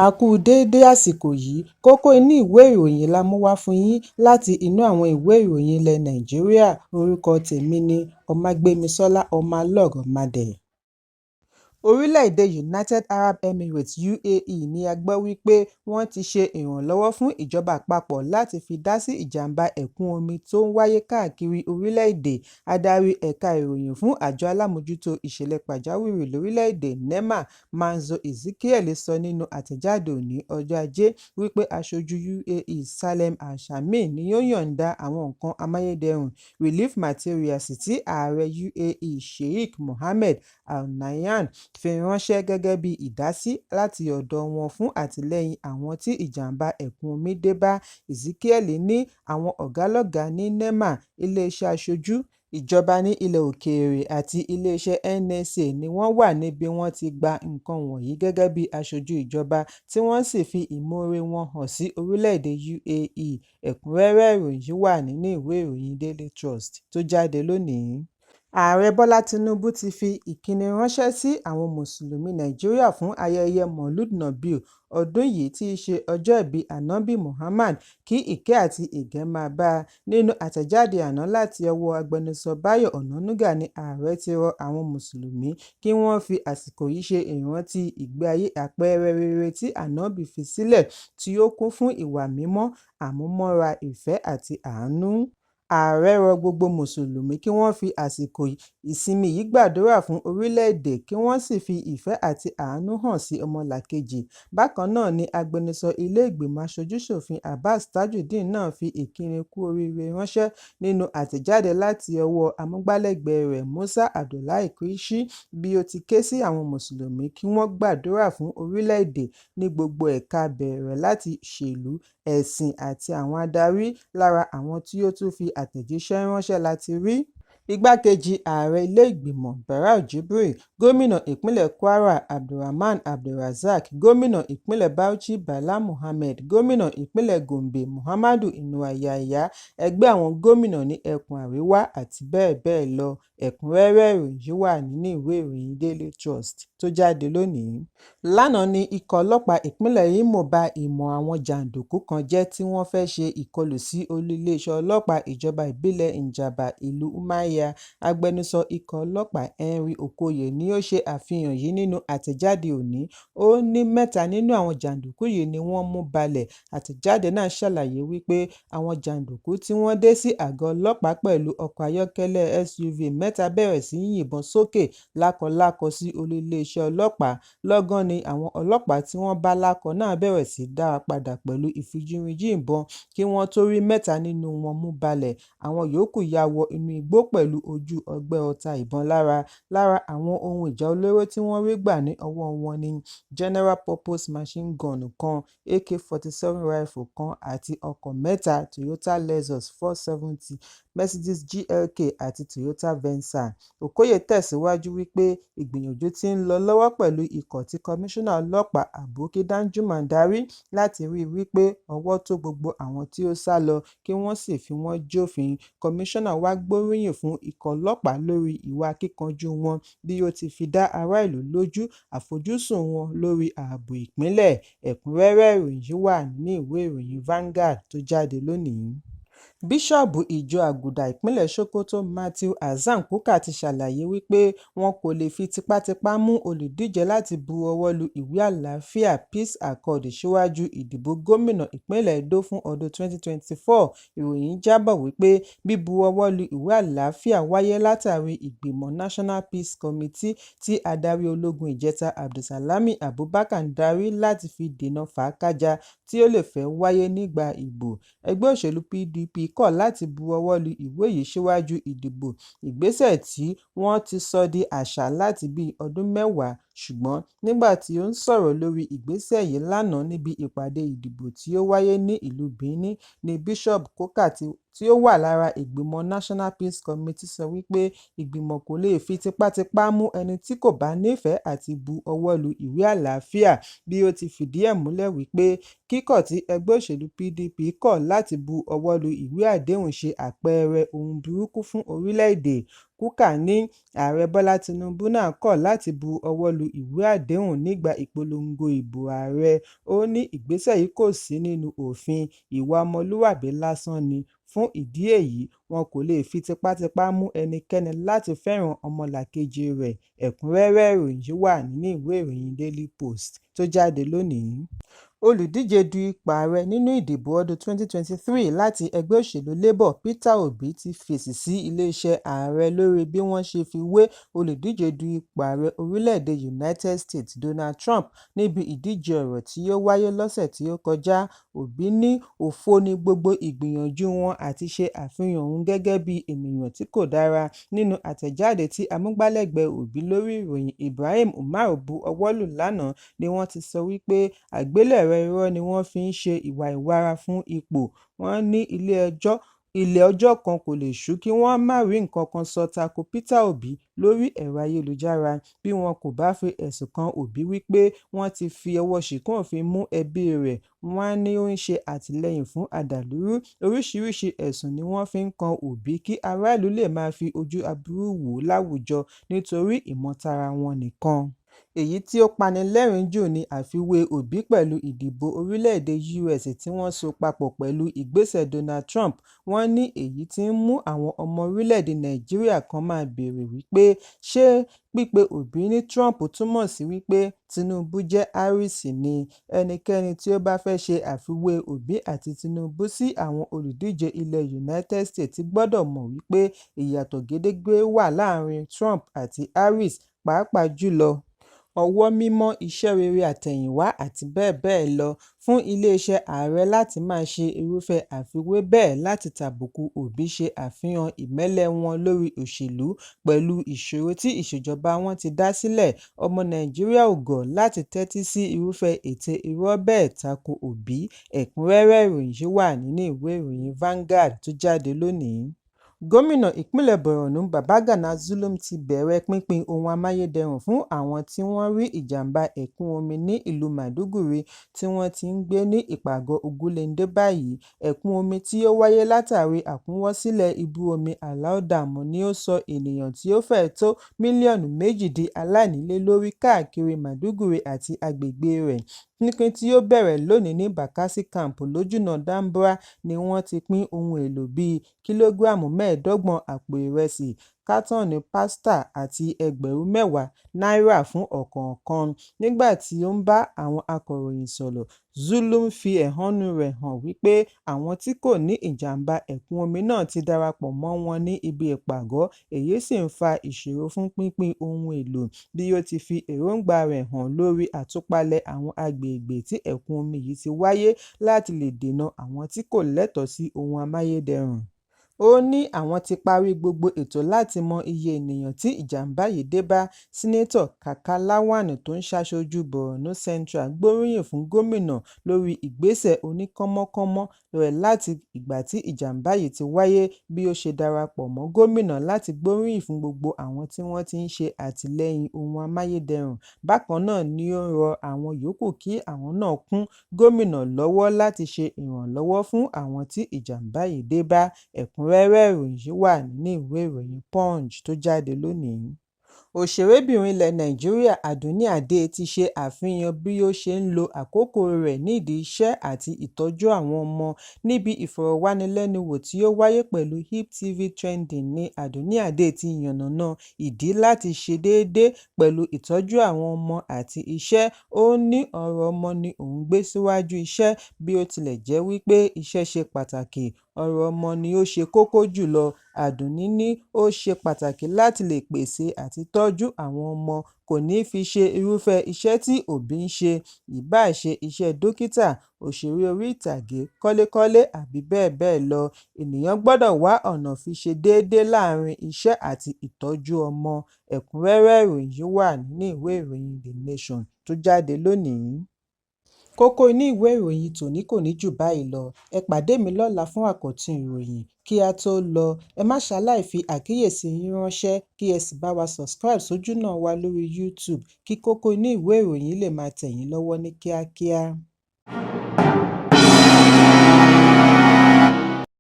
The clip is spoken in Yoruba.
A kú déédé àsìkò yìí. Kókó inú ìwé ìròyìn la mú wá fún yín láti inú àwọn ìwé ìròyìn ilẹ̀ Nàìjíríà. Orúkọ tèmi ni Ọmágbémisọ́lá Ọmọlọ́rọ̀madẹ̀. Orílẹ̀-èdè United Arab Emirates (UAE) ni a gbọ́ wípé wọ́n ti ṣe ìrànlọ́wọ́ fún ìjọba àpapọ̀ láti fi dásí ìjàm̀bá ẹ̀kún omi tó ń wáyé káàkiri orílẹ̀-èdè. Adarí ẹ̀ka ìròyìn fún Àjọ Alámòójútó Ìṣẹ̀lẹ̀ Pàjáwìrì Lórílẹ̀-èdè (NEMA) Manzo Ezekiel sọ nínú àtẹ̀jáde òní ọjọ́ Ajé wípé aṣojú UAE Salem Al Shamil ni ó yọ̀ǹda àwọn nǹkan amáyédẹrùn (relief materials) tí ààrẹ UAE Sheikh Mohammed Al Nahyan fi ránṣẹ́ gẹ́gẹ́ bí ìdásí láti ọ̀dọ̀ wọn fún àtìlẹ́yìn àwọn tí ìjàm̀bá ẹ̀kún omi dé bá. Ezekiel ní àwọn ọ̀gá-lọ́gàá ní NEMA, ilé-iṣẹ́ aṣojú ìjọba ní ilẹ̀ òkèèrè àti ilé-iṣẹ́ NSA ni wọ́n wà níbi wọ́n ti gba nǹkan wọ̀nyí gẹ́gẹ́ bí aṣojú ìjọba tí wọ́n sì fi ìmoore wọn hàn sí orílẹ̀-èdè UAE. Ẹ̀kúnrẹ́rẹ́ ìròyìn yìí wà nínú ìwé ìròyìn Daily Trust tó jáde lónìí. Ààrẹ Bọ́lá Tinubu ti fi ìkíni ránṣẹ́ sí àwọn Mùsùlùmí Nàìjíríà fún ayẹyẹ Maulud Nabi ọdún yìí tí í ṣe ọjọ́ ìbí Ànábì Muhammad, kí ìkẹ́ àti ìgẹ̀ máa bá a. Nínú àtẹ̀jáde àná láti ọwọ́ agbẹnusọ Báyọ̀ Ọ̀nànúgà ní ààrẹ ti rọ àwọn Mùsùlùmí kí wọ́n fi àsìkò yìí ṣe ìrántí ìgbé ayé àpẹẹrẹ rere tí Ànábì fi sílẹ̀ tí ó kún fún ìwà mímọ́, àmúmọ́ra, ìfẹ́ àti àánú. Ààrẹ rọ gbogbo Mùsùlùmí kí wọ́n fi àsìkò ìsinmi yìí gbàdúrà fún orílẹ̀-èdè kí wọ́n sì fi ìfẹ́ àti àánú hàn sí ọmọlàkejì. Bákan náà ni agbẹnusọ ilé ìgbìmọ̀ aṣojú-ṣòfin Abbas Tajudeen náà fi ìkíni kú oríire ránṣẹ́ nínú àtẹ̀jáde láti ọwọ́ amúgbálẹ́gbẹ̀ẹ́ rẹ̀ Musa Abdullahi Kérishí bí ó ti ké sí àwọn Mùsùlùmí kí wọ́n gbàdúrà fún orílẹ̀-èdè ní gbogbo ẹ̀ka bẹ̀rẹ̀ láti ìṣèlú, ẹ̀sìn àti àwọn adarí. Lára àwọn tí ó tún fi àtẹ̀jíṣẹ́ ránṣẹ́ láti rí Igbákejì Ààrẹ Ilé Ìgbìmọ̀ Barau Jibrin, Gómìnà Ìpínlẹ̀ Kwara Abdulrahman Abdulrazaq, Gómìnà Ìpínlẹ̀ Bauchi Bala Mohammed, Gómìnà Ìpínlẹ̀ Gombe Muhammadu Inuwa Yahaya, Ẹgbẹ́ àwọn gómìnà ní ẹkùn Àríwá àti bẹ́ẹ̀ bẹ́ẹ̀ lọ. Ẹ̀kúnrẹ́rẹ́ ìròyìn yìí wà nínú ìwé ìròyìn Daily Trust tó jáde lónìí. Lánàá ní ikọ̀ ọlọ́pàá ìpínlẹ̀ Imo ba ìmọ̀ àwọn jàǹdùkú kan jẹ́ tí wọ́n fẹ́ ṣe ìkọlù sí olú iléeṣẹ́ ọlọ́pàá ìjọba ìbílẹ̀ Njaba, ìlú Umuahia. Agbẹnusọ ikọ̀ ọlọ́pàá Henry Okoye ni ó ṣe àfihàn yìí nínú àtẹ̀jáde òní. Ó ní mẹ́ta nínú àwọn jàǹdùkú yìí ni wọ́n mú balẹ̀. Àtẹ̀jáde náà ṣàlàyé wípé àwọn jàǹdùkú tí wọ́n dé sí àgọ́ ọlọ́pàá pẹ̀lú ọkọ̀ ayọ́kẹ́lẹ́ SUV mẹ́ta bẹ̀rẹ̀ sí í yìnbọn sókè lákọlákọ sí olú iléeṣẹ́ ọlọ́pàá. Lọ́gán ni àwọn ọlọ́pàá tí wọ́n bá lákọ náà bẹ̀rẹ̀ sí í dá padà pẹ̀lú ìfìjìrìnjì ìbọn kí wọ́n tó rí mẹ́ta nínú wọn mú balẹ̀. Àwọn yòókù ya wọ inú igbó pẹ̀lú ojú ọgbẹ́ ọta ìbọn lára. Lára àwọn ohun ìjà olóró tí wọ́n rí gbà ní ọwọ́ wọn ní General Purpose Machine Gun kan, AK-47 rifle kan àti ọkọ̀ mẹ́ta Toyota Lexus 470, Mercedes GLK àti Toyota Venza. Okoye tẹ̀síwájú wípé ìgbìyànjú tí ń lọ lọ́wọ́ pẹ̀lú ikọ̀ tí Kọmíṣánná Ọlọ́pàá Aboki Danjuma ń darí láti rí i wípé ọwọ́ tó gbogbo àwọn tí ó sá lọ kí wọ́n sì fi wọ́n jófin. Kọmíṣánná wá gbóríyìn fún ikọ̀ ọlọ́pàá lórí ìwà akíkanjú wọn bí ó ti fi dá ará ìlú lójú àfojúsùn wọn lórí ààbò ìpínlẹ̀. Ẹ̀kúnrẹ́rẹ́ ìròyìn yìí wà nínú ìwé ìròyìn Vanguard tó jáde lónìí. Bíṣọ́ọ̀bù Ìjọ Àgùdà ìpínlẹ̀ Sokoto Matthew Hassan Kukah ti ṣàlàyé wípé wọn kò lè fi tipátipá mú olùdíje láti bu ọwọ́ lu ìwé àlàáfíà Peace Accord síwájú ìdìbò gómìnà ìpínlẹ̀ Edo fún ọdún 2024. Ìròyìn jábọ̀ wípé bíbu ọwọ́ lu ìwé àlàáfíà wáyé látàrí ìgbìmọ̀ National Peace Committee tí adarí ológun ìjẹta Abdulsalami Abubakar ń darí láti fi dènà fàákájaa tí ó lè fẹ́ wáyé nígbà ìbò. Ẹgbẹ́ òṣèlú PDP kọ̀ láti bu ọwọ́ lu ìwé yìí síwájú ìdìbò, ìgbésẹ̀ tí wọ́n ti sọ di àṣà láti bíi ọdún mẹ́wàá. Ṣùgbọ́n nígbà tí ó ń sọ̀rọ̀ lórí ìgbésẹ̀ yìí lánàá níbi ìpàdé ìdìbò tí ó wáyé ní ìlú Benin ní Bíṣọ́ọ̀bù Kukah tí ó wà lára ìgbìmọ̀ National Peace Committee sọ wípé ìgbìmọ̀ kò lè fi tipátipá mú ẹni tí kò bá nífẹ̀ẹ́ àti bu ọwọ́ lu ìwé àlàáfíà bí ó ti fìdí ẹ̀ múlẹ̀ wípé kíkọ̀ tí ẹgbẹ́ òṣèlú PDP kọ̀ láti bu ọwọ́ lu ìwé àdéhùn ṣe àpẹẹrẹ ohun burúkú fún orílẹ̀-èdè. Kukah ní Ààrẹ Bọ́lá Tinubu náà kọ̀ láti bu ọwọ́ lu ìwé àdéhùn nígbà ìpolongo ìbò ààrẹ. Ó ní ìgbésẹ̀ yìí kò sí nínú òfin, ìwà ọmọlúwàbí lásán ni, fún ìdí èyí wọn kò lè fi tipátipá mú ẹnikẹ́ni láti fẹ́ràn ọmọlàkejì rẹ̀. Ẹ̀kúnrẹ́rẹ́ ìròyìn yìí wà nínú ìwé ìròyìn Daily Post tó jáde lónìí. Olùdíje du ipò ààrẹ nínú ìdìbò ọdún 2023 láti ẹgbẹ́ òṣèlú Labour, Peter Obi ti fèsì sí iléeṣẹ́ ààrẹ lórí bí wọ́n ṣe fi wé olùdíje du ipò ààrẹ orílẹ̀-èdè United States Donald Trump níbi ìdíje ọ̀rọ̀ tí ó wáyé lọ́sẹ̀ tí ó kọjá. Obi ní òfo ni gbogbo ìgbìyànjú wọn àti ṣe àfihàn òun gẹ́gẹ́ bí ènìyàn tí kò dára. Nínú àtẹ̀jáde tí amúgbálẹ́gbẹ̀ẹ́ Obi lórí ìròyìn Ibrahim Umar bu ọwọ́ lù lánàá ni wọ́n ti sọ wípé àgbélẹ̀rọ irọ́ ni wọ́n fi ń ṣe ìwà ìwára fún ipò. Wọ́n ní ilé ọjọ́ kan kò lè ṣú kí wọ́n má rí nǹkan sọ tako Peter Obi lórí ẹ̀rọ ayélujára bí wọn kò bá fi ẹ̀sùn kan Obi wípé wọ́n ti fi ọwọ́ ṣìkún òfin mú ẹbí rẹ̀, wọ́n á ní ó ń ṣe àtìlẹ́yìn fún adàlúrú. Oríṣiríṣi ẹ̀sùn ni wọ́n fi ń kan Obi kí aráàlú lè máa fi ojú aburú wò ó láwùjọ nítorí ìmọ̀tara wọn nìkan. Èyí tí ó pani lẹ́rìn-ín jù ni àfiwé Obi pẹ̀lú ìdìbò orílẹ̀-èdè US tí wọ́n so papọ̀ pẹ̀lú ìgbésẹ̀ Donald Trump. Wọ́n ní èyí tí ń mú àwọn ọmọ orílẹ̀-èdè Nàìjíríà kan máa béèrè wípé ṣé pípe Obi ní Trump túmọ̀ sí wípé Tinubu jẹ́ Harris ni? Ẹnikẹ́ni tí ó bá fẹ́ ṣe àfiwé Obi àti Tinubu sí àwọn olùdíje ilẹ̀ United States gbọ́dọ̀ mọ̀ wípé ìyàtọ̀ gedegbe wà láàárín Trump àti Harris, pàápàá jùlọ ọwọ́ mímọ́, iṣẹ́ rere àtẹ̀yìnwá àti bẹ́ẹ̀ bẹ́ẹ̀ lọ. Fún iléeṣẹ́ ààrẹ láti máa ṣe irúfẹ́ àfiwé bẹ́ẹ̀ láti tàbùkù Obi ṣe àfihàn ìmẹ́lẹ́ wọn lórí òṣèlú pẹ̀lú ìṣòro tí ìṣèjọba wọn ti dá sílẹ̀. Ọmọ Nàìjíríà ò gọ̀ láti tẹ́tí sí irúfẹ́ ète irọ́ bẹ́ẹ̀ tako Obi. Ẹ̀kúnrẹ́rẹ́ ìròyìn yìí wà nínú ìwé ìròyìn Vanguard tó jáde lónìí. Gómìnà ìpínlẹ̀ Borno Babagana Zulum ti bẹ̀rẹ̀ pínpín ohun amáyédẹrùn fún àwọn tí wọ́n rí ìjàmbá ẹ̀kún omi ní ìlú Maiduguri tí wọ́n ti ń gbé ní ìpàgọ́ Ogunlende báyìí. Ẹ̀kún omi tí ó wáyé látàrí àkúnwọ́sílẹ̀ ibú omi Alau Dam ni ó sọ ènìyàn tí ó fẹ́ẹ̀ tó mílíọ̀nù 2 di aláìnílé lórí káàkiri Maiduguri àti agbègbè rẹ̀. Pínpín tí ó bẹ̀rẹ̀ lónìí ní Bakassi Camp lójúnà Damboa ni wọ́n ti pín ohun èlò bíi kìlógíráàmù 25 àpò ìrẹsì, kátọ̀ọ̀nù pásítà àti ẹgbẹ̀rún 10 náírà fún ọ̀kọ̀ọ̀kan. Nígbà tí ó ń bá àwọn akọ̀ròyìn sọ̀rọ̀, Zulum fi ẹ̀hónú rẹ̀ hàn wípé àwọn tí kò ní ìjàmbá ẹ̀kún omi náà ti darapọ̀ mọ́ wọn ní ibi ìpàgọ́, èyí sì ń fa ìṣòro fún pínpín ohun èlò, bí ó ti fi èròńgbà rẹ̀ hàn lórí àtúpalẹ̀ àwọn agbègbè tí ẹ̀kún omi yìí ti wáyé láti lè dènà àwọn tí kò lẹ́tọ̀ọ́ sí ohun amáyédẹrùn. Ó ní àwọn ti parí gbogbo ètò láti mọ iye ènìyàn tí ìjàmbá yìí dé bá. Sínátọ̀ Kaka Lawan tó ń ṣaṣojú Borno Central gbóríyìn fún gómìnà lórí ìgbésẹ̀ oníkànmọ́kànmọ́ rẹ̀ láti ìgbà tí ìjàmbá yìí ti wáyé, bí ó ṣe darapọ̀ mọ́ gómìnà láti gbóríyìn fún gbogbo àwọn tí wọ́n ti ń ṣe àtìlẹ́yìn ohun amáyédẹrùn. Bákan náà ni ó rọ àwọn yòókù kí àwọn náà kún gómìnà lọ́wọ́ láti ṣe ìrànlọ́wọ́ fún àwọn tí ìjàmbá yìí dé bá. Ẹ̀kúnrẹ́rẹ́ ìròyìn yìí wà nínú ìwé ìròyìn Punch tó jáde lónìí. Òṣèrébìnrin ilẹ̀ Nàìjíríà Àdùnní Adé ti ṣe àfihàn bí ó ṣe ń lo àkókò rẹ̀ nídìí iṣẹ́ àti ìtọ́jú àwọn ọmọ. Níbi ìfọ̀rọ̀wánilẹ́nuwò tí ó wáyé pẹ̀lú Hip TV Trending ní Àdùnní Adé ti yànnàná ìdí láti ṣe déédé pẹ̀lú ìtọ́jú àwọn ọmọ àti iṣẹ́. Ó ní ọ̀rọ̀ ọmọ ni òun gbé síwájú iṣẹ́, bí ó tilẹ̀ jẹ́ wípé iṣẹ́ ṣe pàtàkì, ọ̀rọ̀ ọmọ ni ó ṣe kókó jùlọ. Àdùnní ní ó ṣe pàtàkì láti lè pèsè àti tọ́jú àwọn ọmọ, kò ní fi ṣe irúfẹ́ iṣẹ́ tí òbí ń ṣe, ìbáà ṣe iṣẹ́ dókítà, òṣèré orí ìtàgé, kọ́lékọ́lé àbí bẹ́ẹ̀ bẹ́ẹ̀ lọ. Ènìyàn gbọ́dọ̀ wá ọ̀nà fi ṣe déédé láàárín iṣẹ́ àti ìtọ́jú ọmọ. Ẹ̀kúnrẹ́rẹ́ ìròyìn yìí wà nínú ìwé ìròyìn The Nation tó jáde lónìí. Kókó inú ìwé ìròyìn tòní kò ní jù báyìí lọ. Ẹ pàdé mi lọ́la fún àkọ́tún ìròyìn. Kí á tó lọ, ẹ má ṣaláì fi àkíyèsí yín ránṣẹ́ kí ẹ sì bá wa subscribe sójúnà wa lórí YouTube kí kókó inú ìwé ìròyìn lè máa tẹ̀ yín lọ́wọ́ ní kíákíá.